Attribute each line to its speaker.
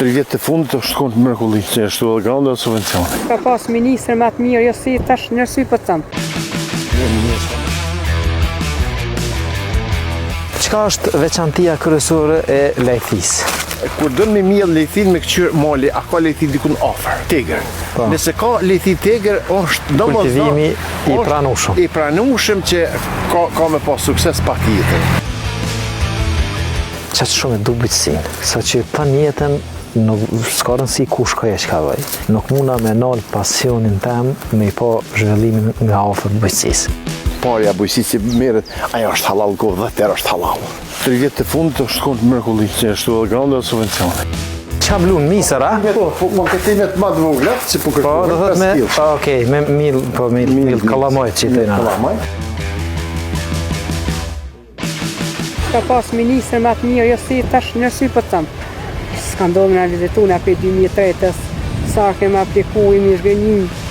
Speaker 1: Tri vjet të fundit është konë mrekulli, që është edhe grande dhe subvencione.
Speaker 2: Ka pas ministër ma të mirë, jo si tash nërësy po të them.
Speaker 3: Çka është veçantia kryesore e lajthisë?
Speaker 1: Kur don me mjell lejthin me këqyr mali, a ka lejthi dikun afër, tegër. Po. Nëse ka lejthi tegër, është
Speaker 3: domosdo kultivimi i pranueshëm.
Speaker 1: I pranueshëm që ka ka me pas sukses patjetër.
Speaker 3: Qaq shumë e du bujqësinë, sa që tanë jetën nuk s'ka rëndësi ku shkoj e çka bëj. Nuk muna me nal pasionin tem me i pa zhvillimin nga afër bujqësisë.
Speaker 1: Parja bujqësisë që merret, ajo është hallall kohë, 10 herë është hallall. Tri vjet të fundit është konë mrekulli, që është edhe grande dhe subvencione.
Speaker 3: Qa blun misër, a?
Speaker 1: Po, po, po këtimet ma të vogla, që po
Speaker 3: kërkohen, po, do thot me, okej, me mil, po mil, mil kallamaj që i thojnë.
Speaker 1: Kallamaj.
Speaker 2: Ka pas ministër ma të mirë, jo si tash nërësy po të them. S'ka ndodhë me na vizitu na prej 2003-ës, sa kemi apliku, i mi zhgënjy.